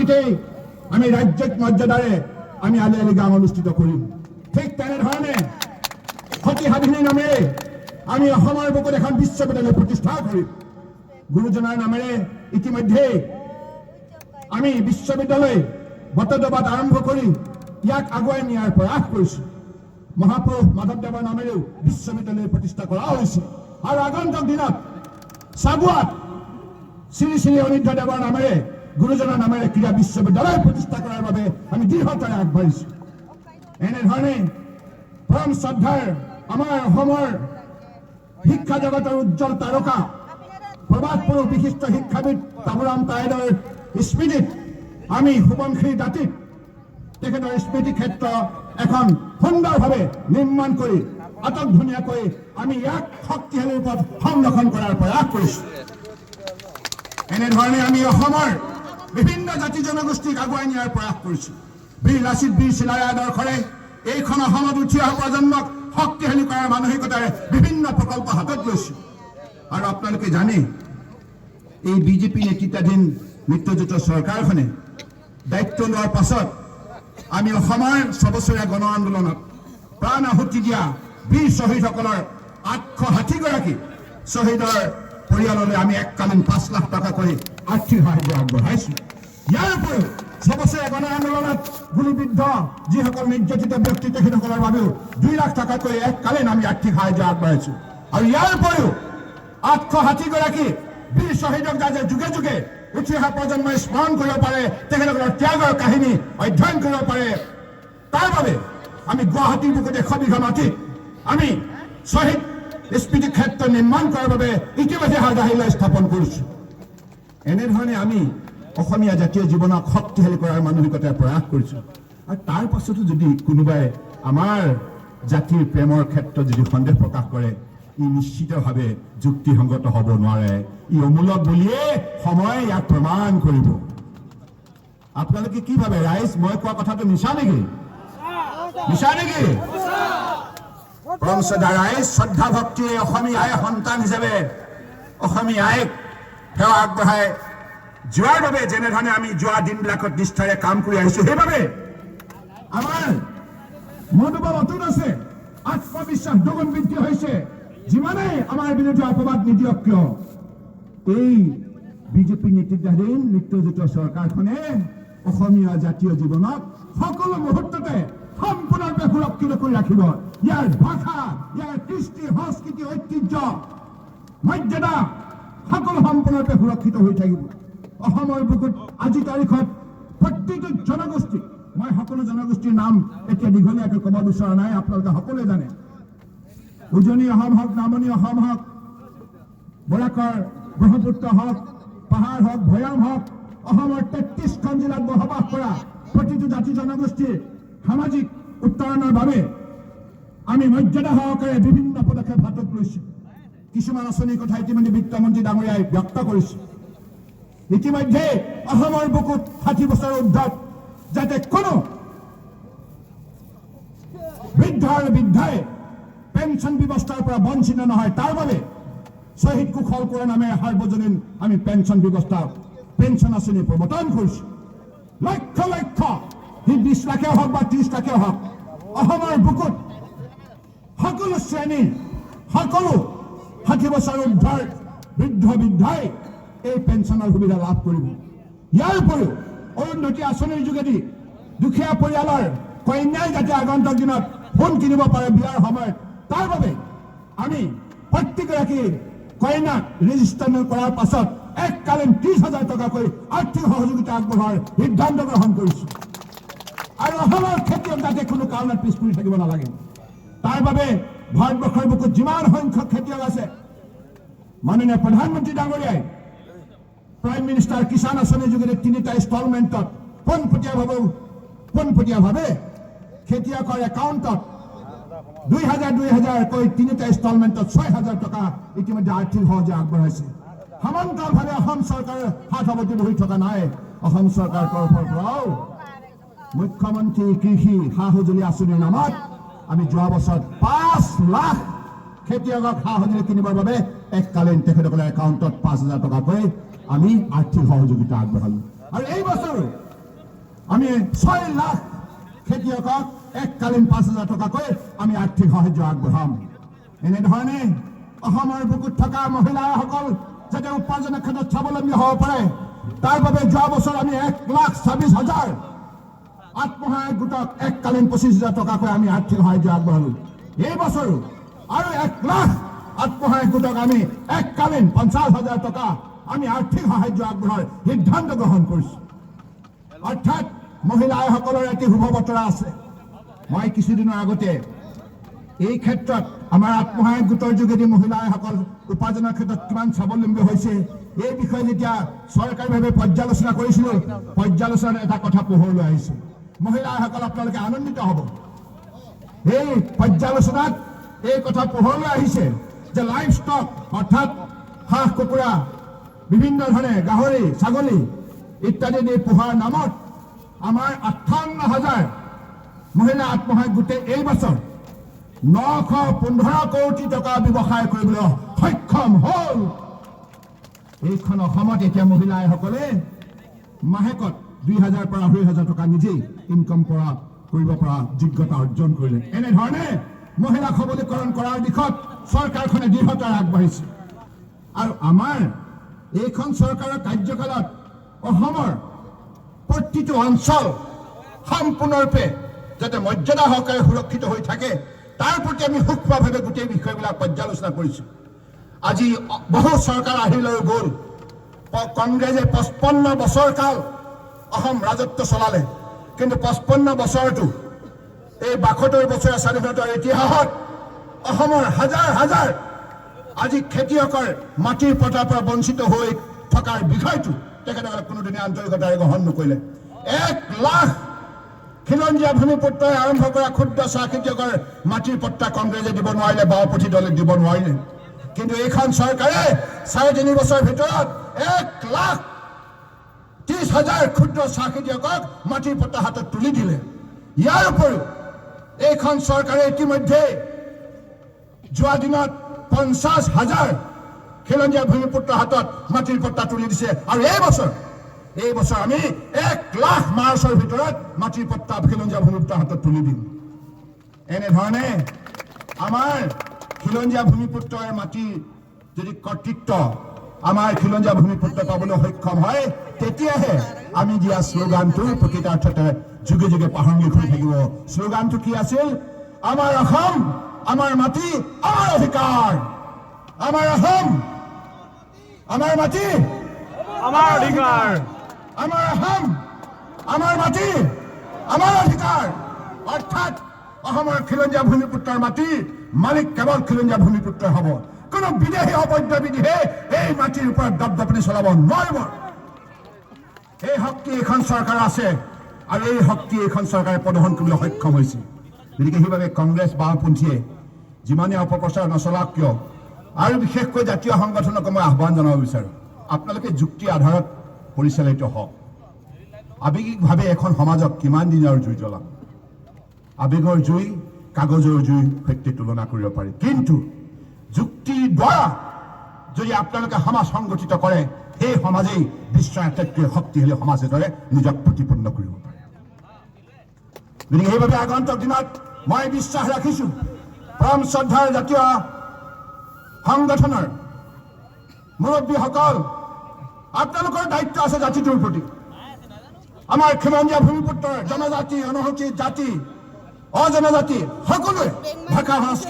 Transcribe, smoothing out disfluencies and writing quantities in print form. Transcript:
গুৱাহাটীতেই আমি ৰাজ্যিক মৰ্যাদাৰে আমি আলি আই লৃগাং অনুষ্ঠিত কৰিম। ঠিক তেনেধৰণে সতী সাধিনী নামেৰে আমি অসমৰ বুকুত এখন বিশ্ববিদ্যালয় প্ৰতিষ্ঠা কৰিম। গুৰুজনাৰ নামেৰে ইতিমধ্যে আমি বিশ্ববিদ্যালয় বটদ্ৰৱাত আৰম্ভ কৰি ইয়াক আগুৱাই নিয়াৰ প্ৰয়াস কৰিছোঁ। মহাপুৰুষ মাধৱদেৱৰ নামেৰেও বিশ্ববিদ্যালয় প্ৰতিষ্ঠা কৰা হৈছে আৰু আগন্তুক দিনত চাবুৱাত শ্ৰী শ্ৰী অনিৰুদ্ধ দেৱৰ নামেৰে, গুৰুজনাৰ নামেৰে ক্ৰীড়া বিশ্ববিদ্যালয় প্ৰতিষ্ঠা কৰাৰ বাবে আমি দৃঢ়তাৰে আগবাঢ়িছোঁ। এনেধৰণে পৰম শ্ৰদ্ধাৰ আমাৰ অসমৰ শিক্ষা জগতৰ উজ্জ্বল তাৰকা, প্ৰবাদ পুৰুষ, বিশিষ্ট শিক্ষাবিদ টাবুৰাম টাইডৰ স্মৃতিত আমি সোৱণশিৰি দাঁতিত তেখেতৰ স্মৃতি ক্ষেত্ৰ এখন সুন্দৰভাৱে নিৰ্মাণ কৰি আটক ধুনীয়াকৈ আমি ইয়াক শক্তিশালী ৰূপত সংৰক্ষণ কৰাৰ প্ৰয়াস কৰিছোঁ। এনেধৰণে আমি অসমৰ বিভিন্ন জাতি জনগোষ্ঠীক আগুৱাই নিয়াৰ প্ৰয়াস কৰিছোঁ। বীৰ লাচিত, বীৰ চিলাৰায় আদৰ্শৰে এইখন অসমত উঠি অহা প্ৰজন্মক শক্তিশালী কৰাৰ মানসিকতাৰে বিভিন্ন প্ৰকল্প হাতত লৈছোঁ। আৰু আপোনালোকে জানে, এই বিজেপি নেতৃত্বাধীন মিত্ৰজোঁটৰ চৰকাৰখনে দায়িত্ব লোৱাৰ পাছত আমি অসমৰ ছবছৰীয়া গণ আন্দোলনত প্ৰাণ আহুতি দিয়া বীৰ শ্বহীদসকলৰ 860গৰাকী শ্বহীদৰ পৰিয়াললৈ আমি এককালীন 5 লাখ টকাকৈ আৰ্থিক সাহায্য আগবঢ়াইছোঁ। ইয়াৰ উপৰিও ছবছৰীয়া গণ আন্দোলনত গুলীবিদ্ধ যিসকল নিৰ্যাতিত ব্যক্তি, তেখেতসকলৰ বাবেও 2 লাখ টকাকৈ এককালীন আমি আৰ্থিক সাহায্য আগবঢ়াইছোঁ। আৰু ইয়াৰ উপৰিও 860গৰাকী বীৰ শ্বহীদক যাতে যুগে যুগে উঠি অহা প্ৰজন্মই স্মৰণ কৰিব পাৰে, তেখেতসকলৰ ত্যাগৰ কাহিনী অধ্যয়ন কৰিব পাৰে, তাৰ বাবে আমি গুৱাহাটীৰ বুকুত 100 বিঘা মাটিত আমি শ্বহীদ স্মৃতি ক্ষেত্ৰ নিৰ্মাণ কৰাৰ বাবে ইতিমধ্যে আধাৰশিলা স্থাপন কৰিছোঁ। এনেধৰণে আমি অসমীয়া জাতীয় জীৱনক শক্তিশালী কৰাৰ মানসিকতাৰে প্ৰয়াস কৰিছোঁ। আৰু তাৰ পাছতো যদি কোনোবাই আমাৰ জাতিৰ প্ৰেমৰ ক্ষেত্ৰত যদি সন্দেহ প্ৰকাশ কৰে, ই নিশ্চিতভাৱে যুক্তিসংগত হ'ব নোৱাৰে। ই অমূলক বুলিয়ে সময়ে ইয়াক প্ৰমাণ কৰিব। আপোনালোকে কি ভাবে ৰাইজ? মই কোৱা কথাটো মিছা নেকি? মিছা নেকি? পৰম শ্ৰদ্ধা ৰাইজ, শ্ৰদ্ধা ভক্তিৰে অসমীয়া আই সন্তান হিচাপে অসমীয়া আইক সেৱা আগবঢ়াই যোৱাৰ বাবে যেনেধৰণে আমি যোৱা দিনবিলাকত নিষ্ঠাৰে কাম কৰি আহিছো, সেইবাবে আমাৰ মনোবল অটুট আছে, আত্মবিশ্বাস দুগুণ বৃদ্ধি হৈছে। যিমানেই আমাৰ বিৰুদ্ধে অপবাদ নিদিয়ক কিয়, এই বিজেপি নেতৃত্বাধীন মিত্ৰজোঁটৰ চৰকাৰখনে অসমীয়া জাতীয় জীৱনক সকলো মুহূৰ্ততে সম্পূৰ্ণৰূপে সুৰক্ষিত কৰি ৰাখিব। ইয়াৰ ভাষা, ইয়াৰ কৃষ্টি সংস্কৃতি, ঐতিহ্য, মৰ্যাদা সকলো সম্পূৰ্ণৰূপে সুৰক্ষিত হৈ থাকিব। অসমৰ বুকুত আজি তাৰিখত প্ৰত্যেকটো জনগোষ্ঠী, মই সকলো জনগোষ্ঠীৰ নাম এতিয়া দীঘলীয়াকৈ ক'ব বিচৰা নাই, আপোনালোকে সকলোৱে জানে। উজনি অসম হওক, নামনি অসম হওক, বৰাকৰ ব্ৰহ্মপুত্ৰ হওক, পাহাৰ হওক, ভৈয়াম হওক, অসমৰ 33খন জিলাত বসবাস কৰা প্ৰতিটো জাতি জনগোষ্ঠীৰ সামাজিক উত্তৰণৰ বাবে আমি মৰ্যাদা সহকাৰে বিভিন্ন পদক্ষেপ হাতত লৈছো। কিছুমান আঁচনিৰ কথা ইতিমধ্যে বিত্তমন্ত্ৰী ডাঙৰীয়াই ব্যক্ত কৰিছে। ইতিমধ্যে অসমৰ বুকুত 60 বছৰৰ ঊৰ্ধত যাতে কোনো বৃদ্ধ আৰু বৃদ্ধাই পেঞ্চন ব্যৱস্থাৰ পৰা বঞ্চিত নহয়, তাৰ বাবে শ্বহীদ কুশল কোঁৱৰ নামে সাৰ্বজনীন আমি পেঞ্চন ব্যৱস্থা, পেঞ্চন আঁচনি প্ৰৱৰ্তন কৰিছো। লক্ষ লক্ষ, সি 20 লাখে হওক বা 30 লাখে হওক, অসমৰ বুকুত সকলো শ্ৰেণীৰ সকলো 60 বছৰ ঊৰ্ধৰ বৃদ্ধ বৃদ্ধাই এই পেঞ্চনৰ সুবিধা লাভ কৰিব। ইয়াৰ উপৰিও অৰুন্ধতী আঁচনিৰ যোগেদি দুখীয়া পৰিয়ালৰ কন্যাই যাতে আগন্তুক দিনত সোণ কিনিব পাৰে বিয়াৰ সময়ত, তাৰ বাবে আমি প্ৰত্যেকগৰাকী কন্যাক ৰেজিষ্ট্ৰেশ্যন কৰাৰ পাছত এককালীন 30 হাজাৰ টকাকৈ আৰ্থিক সহযোগিতা আগবঢ়োৱাৰ সিদ্ধান্ত গ্ৰহণ কৰিছোঁ। আৰু অসমৰ খেতিয়ক যাতে কোনো কাৰণত পিছ পৰি থাকিব নালাগে, তাৰ বাবে ভাৰতবৰ্ষৰ বুকুত যিমান সংখ্যক খেতিয়ক আছে, মাননীয় প্ৰধানমন্ত্ৰী ডাঙৰীয়াই প্ৰাইম মিনিষ্টাৰ কিষাণ আঁচনিৰ যোগেদি তিনিটা ইনষ্টলমেণ্টত পোনপটীয়াভাৱে খেতিয়কৰ একাউণ্টত 2000 2000কৈ তিনিটা ইনষ্টলমেণ্টত 6000 টকা ইতিমধ্যে আৰ্থিক সহযোগ আগবঢ়াইছে। সমান্তৰালভাৱে অসম চৰকাৰে হাত সাৱটি বহি থকা নাই। অসম চৰকাৰৰ তৰফৰ পৰাও মুখ্যমন্ত্ৰী কৃষি সা সঁজুলি আঁচনিৰ নামত আমি যোৱা বছৰত 5 লাখ খেতিয়কক সা সঁজুলি কিনিবৰ বাবে এককালীন তেখেতসকলৰ একাউণ্টত 5000 টকাকৈ আমি আৰ্থিক সহযোগিতা আগবঢ়ালো। আৰু এই বছৰো আমি 6 লাখ খেতিয়কক এককালীন 5,000 টকাকৈ আমি আৰ্থিক সাহায্য আগবঢ়াম। এনেধৰণে অসমৰ বুকুত থকা মহিলাসকল যাতে উপাৰ্জনৰ ক্ষেত্ৰত স্বাৱলম্বী হ'ব পাৰে, তাৰ বাবে যোৱা বছৰ আমি 1,26,000 আত্মসহায়ক গোটক এককালীন 25,000 টকাকৈ আমি আৰ্থিক সাহায্য আগবঢ়ালো। এই বছৰো আৰু 1 লাখ আত্মসহায়ক গোটক আমি এককালীন 50,000 টকা আমি আৰ্থিক সাহায্য আগবঢ়োৱাৰ সিদ্ধান্ত গ্ৰহণ কৰিছো। অৰ্থাৎ মহিলাসকলৰ এটি শুভ বতৰা আছে। মই কিছুদিনৰ আগতে এই ক্ষেত্ৰত আমাৰ আত্মসহায়ক গোটৰ যোগেদি মহিলাসকল উপাৰ্জনৰ ক্ষেত্ৰত কিমান স্বাৱলম্বী হৈছে, এই বিষয়ে যেতিয়া চৰকাৰীভাৱে পৰ্যালোচনা কৰিছিলো, পৰ্যালোচনাত এটা কথা পোহৰলৈ আহিছে। মহিলাসকল, আপোনালোকে আনন্দিত হ'ব। এই পৰ্যালোচনাত এই কথা পোহৰলৈ আহিছে যে লাইভ ষ্টক, অৰ্থাৎ হাঁহ, কুকুৰা, বিভিন্ন ধৰণে গাহৰি, ছাগলী ইত্যাদি দি পোহাৰ নামত আমাৰ 58,000 মহিলা আত্মসহায়ক গোটে এই বছৰ 915 কোটি টকা ব্যৱসায় কৰিবলৈ সক্ষম হ'ল। এইখন অসমত এতিয়া মহিলাসকলে মাহেকত 2 হাজাৰ পৰা 2.5 হাজাৰ টকা নিজেই ইনকাম কৰিব পৰা যোগ্যতা অৰ্জন কৰিলে। এনেধৰণে মহিলা সবলীকৰণ কৰাৰ দিশত চৰকাৰখনে দৃঢ়তাৰে আগবাঢ়িছে। আৰু আমাৰ এইখন চৰকাৰৰ কাৰ্যকালত অসমৰ প্ৰতিটো অঞ্চল সম্পূৰ্ণৰূপে যাতে মৰ্যাদা সহকাৰে সুৰক্ষিত হৈ থাকে, তাৰ প্ৰতি আমি সূক্ষ্মভাৱে গোটেই বিষয়বিলাক পৰ্যালোচনা কৰিছোঁ। আজি বহু চৰকাৰ আহিল আৰু গ'ল। কংগ্ৰেছে 55 বছৰ কাল অসম ৰাজত্ব চলালে। কিন্তু 55 বছৰটো এই 72 বছৰীয়া স্বাধীনতাৰ ইতিহাসত অসমৰ হাজাৰ হাজাৰ আজি খেতিয়কৰ মাটিৰ পট্টাৰ পৰা বঞ্চিত হৈ থকাৰ বিষয়টো তেখেতসকলে কোনোদিনে আন্তৰিকতাৰে গ্ৰহণ নকৰিলে। 1 লাখ খিলঞ্জীয়া ভূমিপুত্ৰই আৰম্ভ কৰা ক্ষুদ্ৰ চাহ খেতিয়কৰ মাটিৰ পট্টা কংগ্ৰেছে দিব নোৱাৰিলে, বাওঁপন্থী দলে দিব নোৱাৰিলে। কিন্তু এইখন চৰকাৰে 3.5 বছৰৰ ভিতৰত 1,30,000 ক্ষুদ্ৰ চাহ খেতিয়কক মাটিৰ পট্টা হাতত তুলি দিলে। ইয়াৰ উপৰিও এইখন চৰকাৰে ইতিমধ্যে যোৱা দিনত 50,000 খিলঞ্জীয়া ভূমিপুত্ৰৰ হাতত মাটিৰ পট্টা তুলি দিছে। আৰু এই বছৰ আমি 1 লাখ মাৰ্চৰ ভিতৰত মাটিৰ পট্টা খিলঞ্জীয়া ভূমিপুত্ৰৰ হাতত তুলি দিম। এনেধৰণে আমাৰ খিলঞ্জীয়া ভূমিপুত্ৰৰ মাটিৰ যদি কৰ্তৃত্ব আমাৰ খিলঞ্জীয়া ভূমিপুত্ৰ পাবলৈ সক্ষম হয়, তেতিয়াহে আমি দিয়া শ্লোগানটো প্ৰকৃতাৰ্থতে যুগে যুগে প্ৰাসংগিক হৈ থাকিব। শ্লোগানটো কি আছিল? আমাৰ অসম, আমাৰ মাটি, আমাৰ অধিকাৰ। আমাৰ অসম, আমাৰ মাটি, আমাৰ অধিকাৰ। আমাৰ অসম, আমাৰ মাটি, আমাৰ অধিকাৰ। অৰ্থাৎ অসমৰ খিলঞ্জীয়া ভূমিপুত্ৰৰ মাটি মালিক কেৱল খিলঞ্জীয়া ভূমিপুত্ৰ হ'ব। কোনো বিদেশী অবৈধ বিদেশে এই মাটিৰ ওপৰত দপদপনি চলাব নোৱাৰিব। এই শক্তি এইখন চৰকাৰ আছে আৰু এই শক্তি এইখন চৰকাৰে প্ৰদৰ্শন কৰিবলৈ সক্ষম হৈছে। গতিকে সেইবাবে কংগ্ৰেছ বাওঁপন্থীয়ে যিমানে অপপ্ৰচাৰ নচলাওক কিয়, আৰু বিশেষকৈ জাতীয় সংগঠনক মই আহ্বান জনাব বিচাৰোঁ, আপোনালোকে যুক্তিৰ আধাৰত পৰিচালিত হওক। আৱেগিকভাৱে এখন সমাজক কিমান দিন আৰু জুই জ্বলাম? আৱেগৰ জুই কাগজৰ জুই সৈতে তুলনা কৰিব পাৰি। কিন্তু যুক্তিৰ দ্বাৰা যদি আপোনালোকে সমাজ সংগঠিত কৰে, সেই সমাজেই বিশ্বৰ আটাইতকৈ শক্তিশালী সমাজ হিচাপে নিজক প্ৰতিপন্ন কৰিব পাৰে। গতিকে সেইবাবে আগন্তুক দিনত মই বিশ্বাস ৰাখিছোঁ, পৰম শ্ৰদ্ধাৰ জাতীয় সংগঠনৰ মুৰব্বীসকল, আপোনালোকৰ দায়িত্ব আছে জাতিটোৰ প্ৰতি। আমাৰ খিলঞ্জীয়া ভূমিপুত্ৰৰ জনজাতি, অনুসূচিত জাতি, অজনজাতি সকলোৱে ভাষা সংস্কৃতি